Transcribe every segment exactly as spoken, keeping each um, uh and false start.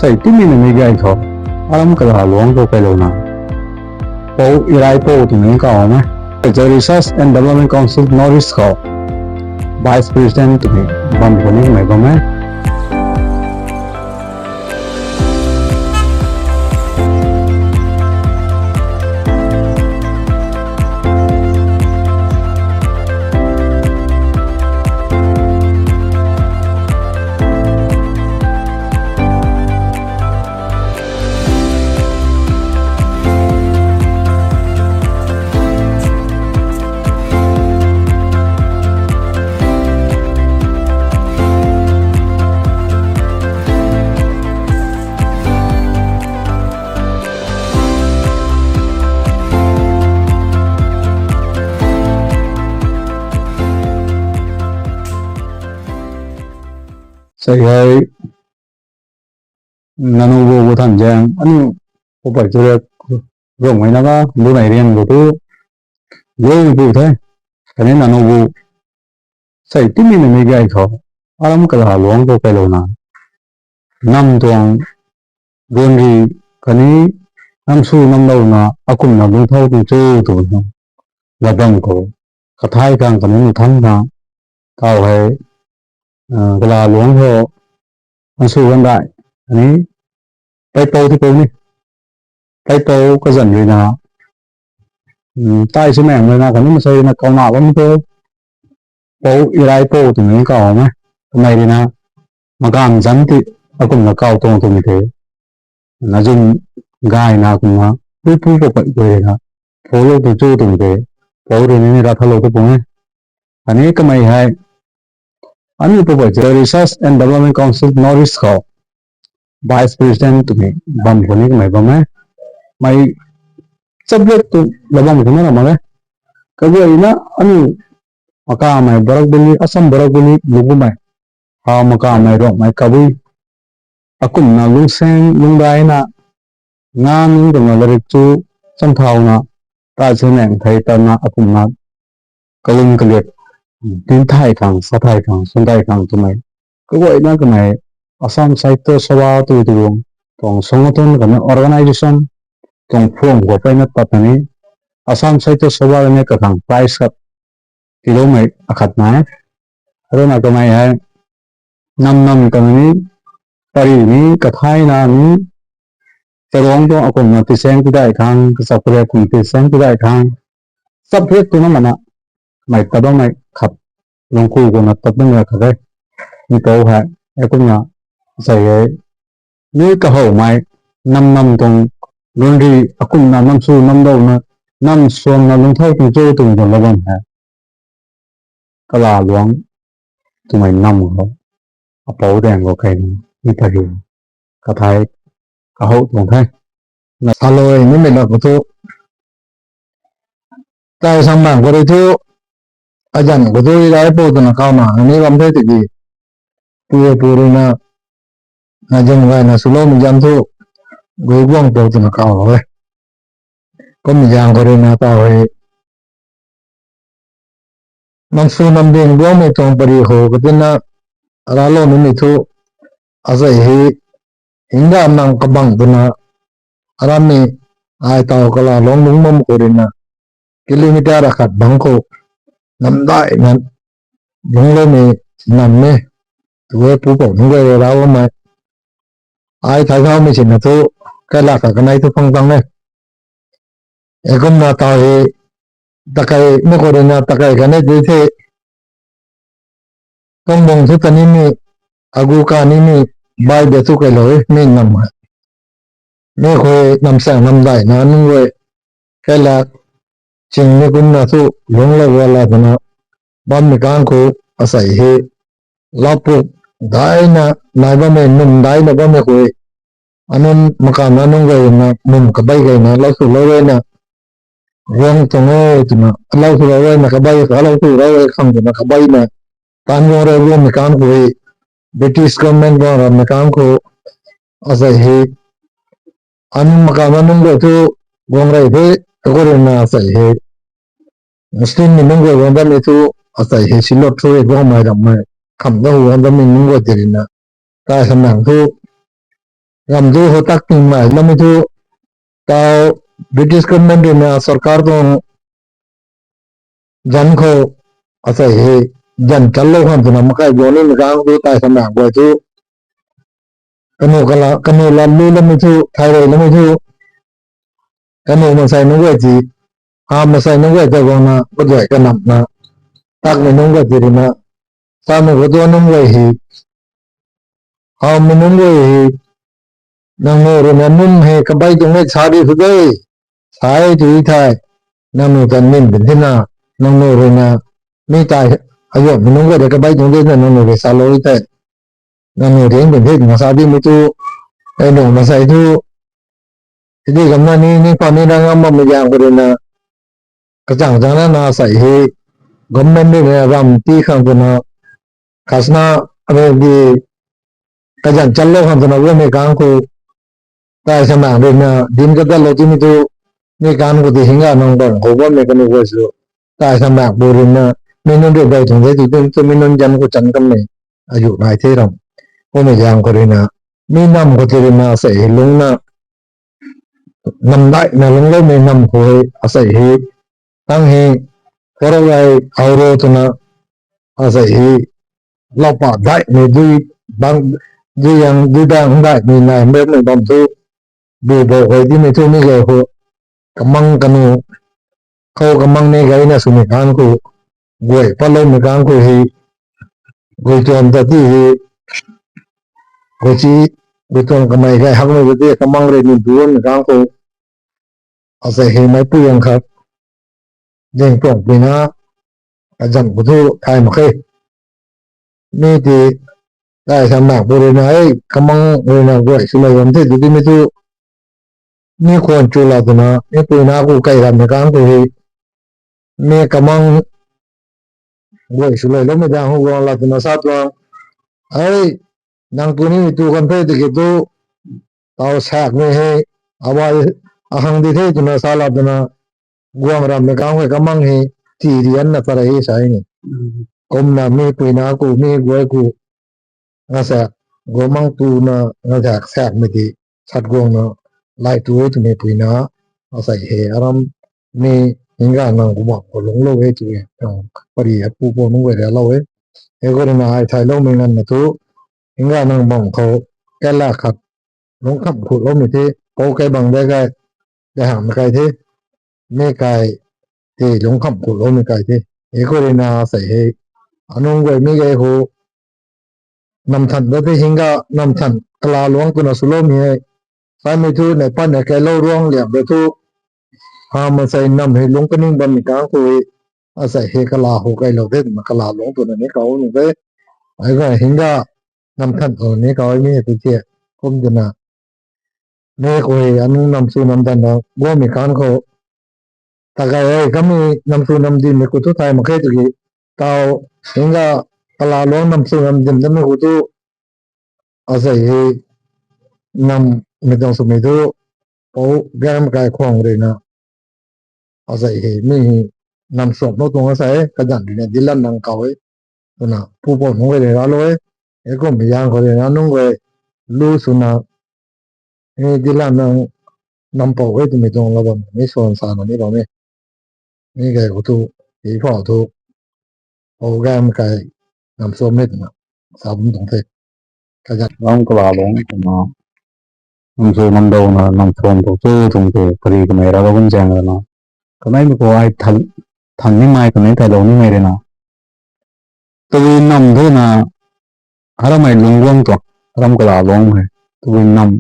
Tei timei na mi gay khou, aram kala luang khou kailouna, Pou Irai Pou twmei kaw e. Tei Research and Development Council North East khou Vice President twmei bam khou ni mei bam e. Sei hei, nanu bu bu than zaeng, aniu, Poupei Turia, Rongmei Naga, Lunei Riang bu tu, lou bu the, khatni nanu bu, sei timei na mi gay khou, aram kala luang khou kailouna, nam tuang, gunri, khatni, nam su nam louna, akumna lungthau tuang chu tw, latbam khou, kathai khang khatni nuh thangc khang, taw hei, kala luang khou, nam su gandai, khatni, peipou tipou ni, peipou kazanc ruina, tai swmeng ruina khatni masei ruina kauna bam tu, Pou Irai Pou twmei kaw e. Kamei ruina, makan zanc ti, akumna kaw tuang twmei the. Nazun gayna kumna, puipu khou pat gay ruina, phoulou tu chu twmei the, Pou ruina ni ra thalou tu pung e. Khatni kamei hei, aniu Poupei Turia Research and Development Council North East khou, Vice President twmei bam khou ni kamei bam e. Mei subject tu la bam khou na ra mak e. Kaguayna aniu makamei Barak Valley, Assam Barak Valley lu kumei, ha makamei Rongmei Kabui, akumna lungsaeng lungdaina, nga ning twna larik chu chamthauna, tai swmeng thei tana akumna, kalum kaliat, dinc thay khang, sa thay khang, swn thay khang twmei, kaguayna kamei, Assam Sahitya Sabha tw tuang, tuang songatun khatni organisation, tuang phuam khou peyna tatna ni, Assam Sahitya Sabha ni kakhang prize khat, tiiloumei akhat na, aruna kamei hei, nam nam twna ni, pari ni, kathayna ni, charuang tuang akumna tisaeng tidai khang, kachap kariak kum tisaeng tidai khang, subject twna mana, mei tat bammei khat, lungku kumna tat bammei khat e. Mi pou hei, heikumna, sei e, mi kahowmei, nam nam tuang, gunri, akumna nam su nam louna, nam suanna lungthau tuang chu twmei tuang la bam hei, kala luang twmei nam khou, apou daeng khou kheina, mi pari, kathay, kahow tuang the. Na salou e, nimei lak khou thu, tai samlang khou rui thu, azanc khou thu Irai Pou twna kauna ni bam the tiki, pui e pu ruina, na zan gayna swloumei zan thu, Guiguang Pou twna kaw e. Kummei zaeng khou ruina taw hei, nam su nam ding guangmei tuang pari khou katina, raclou nimei thu, asei hei, hingda nang kabang twna, aramei, ai taw kala luang lungc bam khou ruina, kilometer akhat bang khou, namdaihna, lungcloumei, nam e, tu e pupouc nunc guay rui rav bammei, ai thay thaumei sina thu, kaila kha kanei thu phang tang e. Heikumna taw hei, takeimei khou ruina takei kanei ti the, Tongbung thu ta nimei, agu ka nimei, bai de thu kailou e, mi nam hei. Mi khou namsaeng namdaihna nunc guay, kaila, chingmei kumna thu, lungclou gala twna, bammei kang khou, asei hei, lapuk, daihna, nai bammei, num daihna bammei khou, anunc makanna nunc guayna, num kabei gayna, lou swlou ruina, guang tuang e twna, lou swlou ruina kabei, kalou swlou e khang twna kabeina, tan guang rui guangmei kang khou, British government guang rammei kang khou, asei hei, anunc makanna nunc guay thu, guang rey the, kakhou ruina asei hei, Muslimmei nunc guay guang dammei thu, asei hei silot thu e guangmei rammei, khamna hu guang dammei nunc guay ti ruina, tai samlang thu, Ramh tu khou tak tingmei lamei thu, tau British government rui na sarkar tuang zanc khou asei hei zanc chanlou khang twna makai guang nimei kang thu tai sa mak guay thu, kanu kala, kanu lam lu lamei thu, thay rey lamei thu, kanu mansei nunc guay ti, ha mansei nunc guay ta guangna, kaduai kanamna, takmei nunc guay ti rui na, samei khou tu nunc guay hei, hawmei nunc guay hei, nangniw rui na num hei kabei tuang e sa di sw de, sa e tu thei, nangniw ta nin din thina, nangniw rui na, mi tai, ayuanmei nunc guay de kabei tuang de na nangniw rui salou e thei, nangniw ring din the twna sa dimei thu, ei nung mansei thu, sidi kamna ni, ni pha ni na ngam bammei zaeng khou rui na, kachang chang na na sei hei, government rui na ramh ti khang twna, khasna, rui di, kazanc chanlou khang twna guangmei kang khou, tai sa mak rui na, din kadatlou timei thu, mi kang khou ti hingga nang bang khou bammei kanu guay sw, tai sa mak bu rui na, mi nunc rui dau tuang de tu tin tu mi nunc zanc khou chan kammei, ayu nai the ram. Kummei zaeng khou rui na, mi nam khou ti rui na sei hei lungcna, namdaihna lungcloumei nam khou hei asei hei, tang hei, khorou gay, auro twna, asei hei, loupa daihmei dui, bang, dui yang, dui bang daihmei nai, mei bam thu, bu bou hei dimei thu mi gay khou, kamang kanu, khou kamang ni gayna swmei kang khou, guay patloumei kang khou hei, guay tuang ta ti hei, guay chi, guay tuang kamei gay hakmei ta ti kamang rui ni duanmei kang khou, asei hei meipui ang khat, zengtuangpui na, kazanc khou thu thay mak khe. Mi ti, tai sa mak bu rui na, ei, kamang rui na guay swlou bam the tu dimei thu, mi khwan chu la twna, mi pui na khou kai rammei kang khou hei, mi kamang guay swlou loumei zaeng khou guang la twna sa tuang, ei, nang tu ni tu kan the tiki tu, tau sakmei hei, awai, ahang di the twna sa la twna, guang rammei kang khou kamang hei, ti rianna ta rei sa ni. Kumna mi pui na khou, mi guay khou, nga sa, guangmang tuna, nga sa sakmei ti, sat guangna, lay tu e twmei pui na, asei hei aram, mi hingga nang khou bam khou lungclou e tu e, pari apu pou nunc guay rialou e. Hei khou rui na ai thayloumei nganvna thu, hingga nang bam khou, kaila khat, lungc kham khutloumei the, pou kai bang de gay, de hangmei kai the, mi kai, ti lungc kham khutloumei kai the. Hei khou rui na sei hei, anunc guay mi gay khou, namthan da the hingga, namthan kalaluangc twna swloumei hei, saimei thu nei patna kailou ruang liam da thu, ha mansei nam hei lungc kaning bammei kang khou hei, asei hei kala khou kailou the twna kalaluangc twna ni kau nung the. Ai ga hingga, namthan khou ni kau mi hei tu the, kum twna, mi khou hei anunc nam sw nam danna guangmei kang khou, ta gay e, kamei nam sw nam dimmei khou thu thay mak khe tiki, tau, hingga, kalaluangc nam sw nam dim damei khou thu, asei hei, nam, mei tuang swmei thu, pou, gang kai khwang rui na, asei hei, mi hei, nam suamlou tuang asei, kazanc rui na dilan nang kau e, twna, pu pou nunc guay rui ralou e, hei kummei zaeng khou rui na nunc guay, lu swna, mi dilan nang, nam pou e twmei tuang lou bam, mi swan sana ni bam e. Mi gay khou thu, hei phau thu, pou gang kai, nam suam e twna, sa bam tuang the. Kazanc ram kalaluangc twna, nam sw nam dawna, nam suam tu chu tuang the, pari kamei ralou kum zaeng rana. Kaneimei khou ai than, than nimei, kanei thaylou nimei rui na. Tabui nam thu na, haramei lungc guang tuang, ram kalaluangc hei, tabui nam.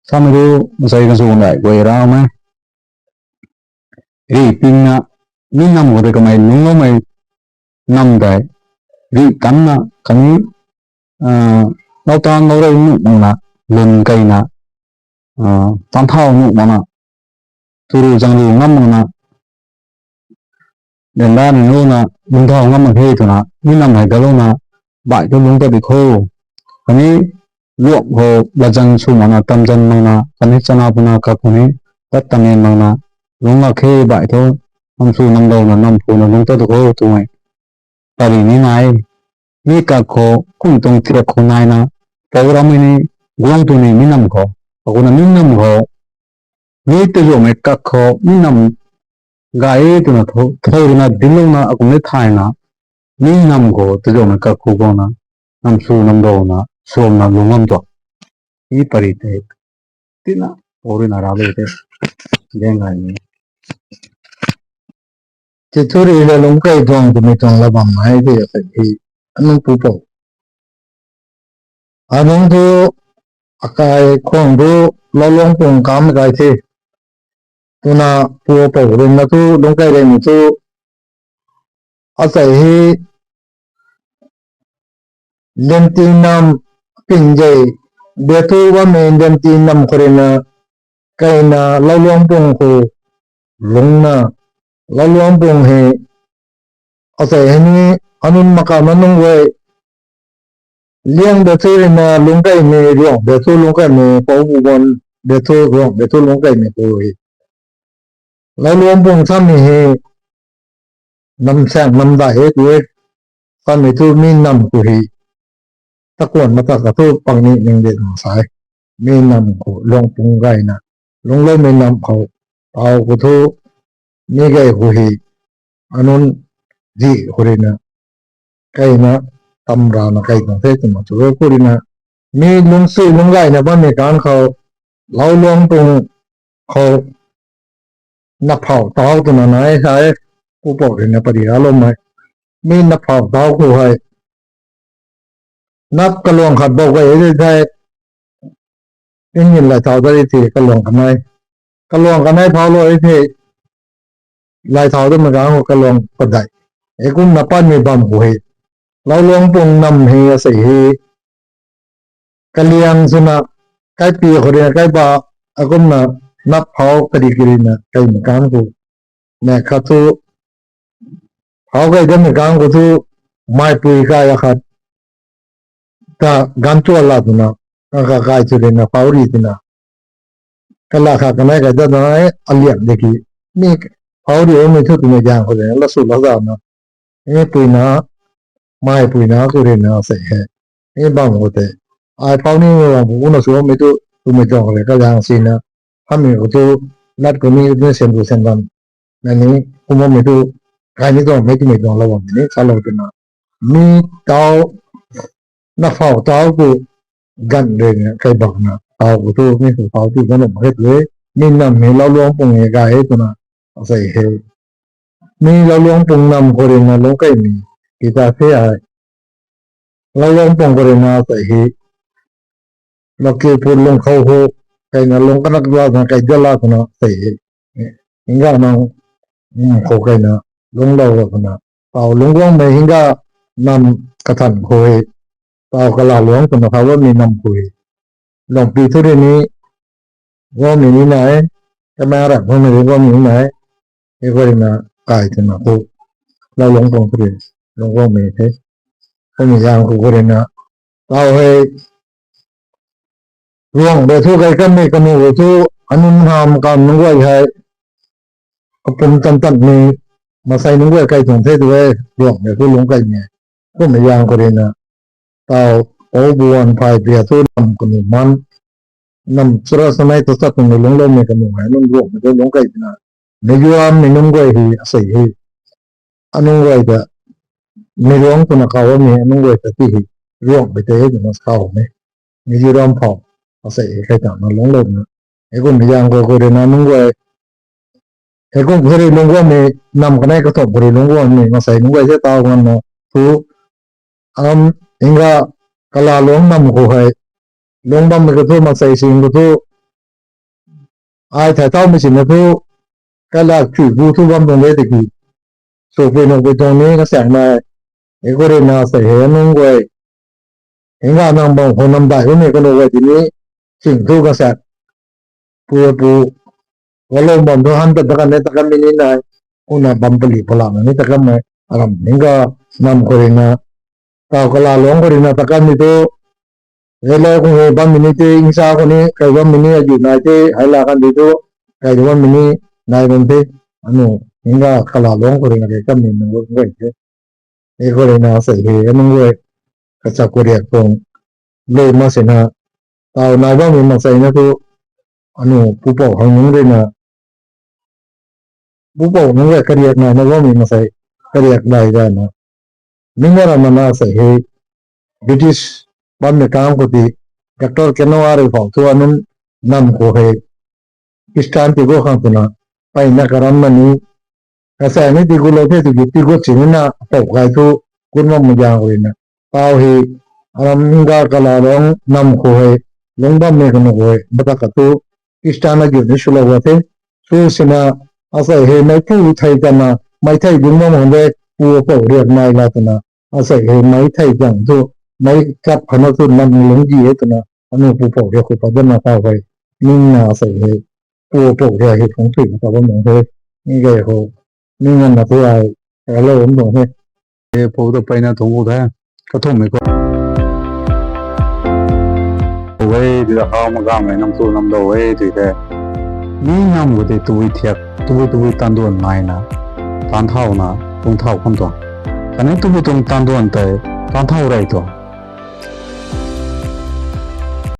Samei thu, masei kan sw kan dai guay ramei. Rih pingna, mi nam khou tei kamei lungcloumei nam tei, rih tanna, khatni, lau tan lau rei nuh makna, lun keyna, tan thau nuh makna, turu zangru ngam makna, ryanra nunc rui na, lungc thau ngam mak khe twna, mi nam hei galouna, baih thu lungc tat di kho. Khatni, luak khou latzan sw makna, tamzan makna, khatni chana puna kak khou ni, tat tanen makna, lungc lak khe baih thu, nam sw nam dawna, nam phuna lungc tat di kho twmei. Pari ni nai, mi kak khou, kum tuang thiak khou naina, pou ramei ni, guang tu ni mi nam khou, akumna mi nam khou, mi tazuhmei kak khou mi nam gay e twna tho, tho rina dinclouna akum ni thayna, mi nam khou tazuhmei kak khou guangna, nam su nam dona, suamna lung ngam tuang. Mi pari tei, tina, pou ruina ra le tei, gaeng gay ni. Tithuri le lungc kei tuang twmei tuang la bam e tei asei hei, anunc pupou. Anunc tu akai khwang tu Lauluangpung kam kai the. Twna pupou ruina tu lungc kei rei ni tu asei hei Liantinam ping jei, bia thu bammei Liantinam khou ruina, kaina Lauluangpung khou lungcna, Lauluangpung hei, asei hei ni, anunc makam anunc guay, Liang bia thu ruina lungc keimei, Ruang bia thu lungc keimei, Poubuan bia thu, Ruang bia thu lungc keimei khou hei, Lauluangpung samei hei, nam saeng nam dai e tu e, samei thu mi nam khou hei, takuan mata ka thu pang ni ning de tuang sa e. Mi nam khou Luangpung gayna, lungcloumei nam khou, tau khou thu, mi gay khou hei, anunc zi khou ruina, kaina, tam rana kai tuang the twna tu e khou ruina, mi lungcsi lungc gayna bammei kan khou, Lauluangpung khou, naphau tau twna nai sa e, pupou ruina pari raloumei. Mi naphau tau khou hei, nap kaluang khat bou gay e thei, engine lai thau dat ri the kaluang kanei. Kaluang kanei phau lou e thei, lai thau datmei kan khou kaluang padei. Heikumna patmei bam khou hei, Lauluangpung nam hei asei hei, kaliang swna, kaipi khou ruina kaiba, akumna, nap phau kadi karina kaimei kan khou, nek khat thu, phau kai datmei kan khou thu, maipui kai akhat, ta ganv tual la twna, kaka kai thu ruina phau ri twna, kala kha kanei kai dat na e, aliak de ki, mi phau ri mei thu twmei zaeng khou ruina, lasu lazana, mi puina, maipuina khou ruina asei hei, mi bam khou tei, ai phau ni mei bam khou kumna sw bammei thu, twmei tuang khou rui kazaeng sina, hamei khou thu, lat khou ni, ni sen tu sen bam, na ni, kum bammei thu, kai ni tuang, mei twmei tuang lou bammei ni, salou twna, mi tau, naphau tau khou, ganv ruina kaibakna tau khou thu, mi khou phau tu ganv mak khe tu e, mi nam hei Lauluangpung hei gay e twna, asei hei, mi Lauluangpung nam khou ruina lungc keimei, kita the ai, Lauluangpung khou ruina asei hei, Lakiuput lungc khou khou, kaina lungc kanak la twna kai dat la twna asei hei, hingga nang, um, khou kaina, lungclou la twna, tau lungc guangmei hingga, nam kathan khou hei, tau Kalaluang twna thau bammei nam khou hei, Luangpi thu rui ni, guangmei ni nai, kamei ram khou ni rui guangmei ni nai, hei khou ruina kai twna khou, Lauluangpung thu rui, lungc guangmei the. Kummei zaeng khou khou ruina, tau hei, Ruang rui thu kai kanmei kanu rui thu, anunc ham kam nunc guay hei, kapum tan tanmei, masei nunc guay kai tuang the tu e, Ruang rui thu lungc kaimei. Kummei zaeng khou ruina, tau, Poubuan phay bia thu nam kanu man, nam chura sanei ta chat twmei lungcloumei kanu hei, anunc Ruangmei thu lungc kai twna, Mizorammei nunc guay hei asei hei, anunc guay ta, Miruang twna kaw bammei anunc guay ta ti hei, Ruangmei tei twna kawmei, Mizoram phou, asei hei kai tana lungclouna, hei kummei zaeng khou khou ruina nunc guay, hei kum khou rui lungc guangmei, nam kanei kathumh khou rui lungc guangmei, masei nunc guay the tau nganvna, thu, am, hingga, Kalaluang nam khou hei, lungc bammei khou thu, masei sing khou thu, ai thay thaumei sina thu, kailak chui bu thu bam tuang de tiki, swpui nunc pui tuang ni kasaekmei, hei khou ruina asei hei nunc guay, hingga nang bam khou namdai bammei kanu guay tini, sing thu kasaek, pui apu, kalung bam thu han ta takanmei takanmei ni nai, kumna bam pali palana ni takanmei, aram hingga nam khou ruina, tau Kalaluang khou ruina takanmei thu, helou khou hei bammei ni tei, nsa khou ni kai bammei ni, azu nai tei, hei la kan di thu, kai bammei ni, nai bam the, anu, hingga Kalaluang khou ruina kai kanmei nunc guay the. Hei khou ruina asei hei, anunc guay, kachak khou riak tuang, lui ma sina, taw nai bammei mansei na tu, anu pupouc hang nunc rui na, pupouc nunc rui kariak nai na bammei mansei, kariak dai gana. Mingna ramana sei hei, British bammei kam khou ti, Doctor Kenoa rui khou thu anunc nam khou hei, Christian ti gu khang twna, mpeyna karam mani, kasei ni ti gu lou the tiki ti gu chini na, pou gay thu, kun bam mak gang rui na. Taw hei, aram ga kala rong nam khou hei, lungc bammei kanu hei, bata katu, Christian na gu ni swlou ga the. Sw sina, asei hei mei thu thei kana, mei thei ding bam hang de, pu pou riak nai la twna, asei hei mei thei gang thu, mei kap khana thu nam lungc di e twna, anu pupouc riak khou pat dana taw hei, ningna asei hei, pu pou riak hei phungc thuina ta bam nung the, ni gay khou, ningna thu ai, ralou bam nung the. E pou ta mpeyna thungc khou the, kathumhmei khou. Wei, di how magamei nam tu nam dou e tui the. Mi nam khou tei tabui thiak, tabui tabui tanduan naina, taanv thauna, tuang thau kham tuang. Khatni tabui tuang tanduan tei, taanv thau rey tuang.